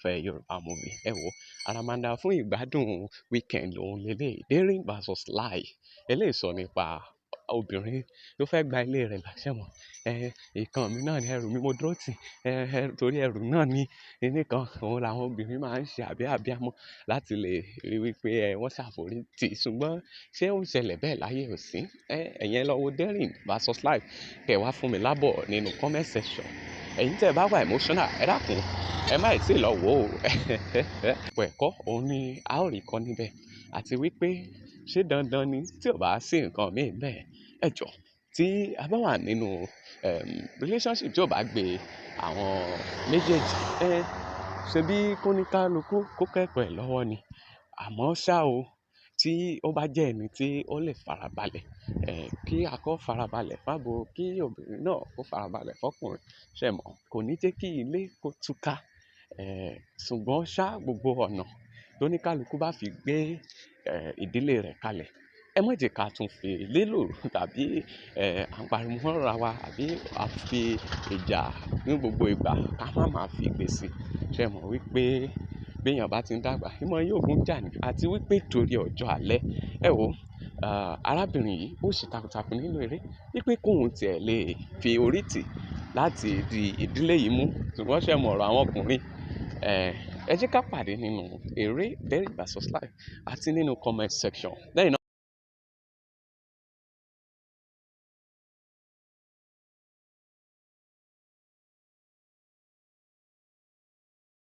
Olólùfẹ́ Yorùbá movie, ẹ wò, àràmàǹdà fún ìgbádùn weekend òun lélẹ̀, Daring versus Life. Eléyìí sọ nípa obìnrin tó fẹ́ gba ilé rẹ̀ láṣẹ mọ̀. Ìkan mi náà ni ẹrù mi mo dúró tì. Torí ẹrù náà ni kíní kan, òun làwọn obìnrin máa ń ṣe àbí àbíamọ láti lè rí wípé wọ́n ṣàforítì. Ṣùgbọ́n ṣé ó ń ṣẹlẹ̀ bẹ́ẹ̀ láyé òsín? Ẹ̀yin ẹ lọ wo Daring versus Life, kẹ wá fún mi lábọ̀ nínú comment section. Ẹ̀yin tí ẹ bá wà emotional, ẹ dákun, ẹ má ì tí ì lọ wò ó. Ọ̀pọ̀ ẹ̀kọ́ òun ni a ó rí kọ́ níbẹ̀. Àti wípé ṣé dandan ni tí ò bá sí nǹkan mìí bẹ́ẹ̀. Ẹ jọ, tí a bá wà nínú relationship tí ò bá gbé àwọn méjèèjì, ṣe bí kóníkálukú kó kẹ́kọ̀ọ́ ẹ̀ lọ́wọ́ ni. Àmọ́ ṣá o, tí ó bá jẹ́ ẹni tí ó lè farabalẹ̀, kí akọ farabalẹ̀ fábo, kí obìnrin náà kó farabalẹ̀ fọ́kùnrin, ṣé mọ̀, kò ní jẹ́ kí ilé kó túká. Ṣùgbọ́n ṣá gbogbo ọ̀nà tó ní kálukú bá fi gbé ìdílé rẹ̀ kalẹ̀, ẹ má jẹ́ ká tún fi lílù tàbí à ń pariwo mọ́ra wa àbí à fi ìjà ní gbogbo ìgbà ká má máa fi gbé sí. Ṣé mọ̀ wípé bí èèyàn bá ti ń dàgbà, ìmọ̀ yóò gún jà ní. Àti wípé torí ọjọ́ alẹ́, ẹ wò, arábìnrin yìí ó ṣe takuntakun nínú eré wípé kóun tiẹ̀ lè fi orí tì láti di ìdílé yìí mú. Ṣùgbọ́n ṣé mọ̀ ọ̀rọ̀ àwọn ọkùnrin, ẹ jẹ́ ká pàdé nínú eré Daring versus Life àti nínú comment section. Lẹ́yìn náà.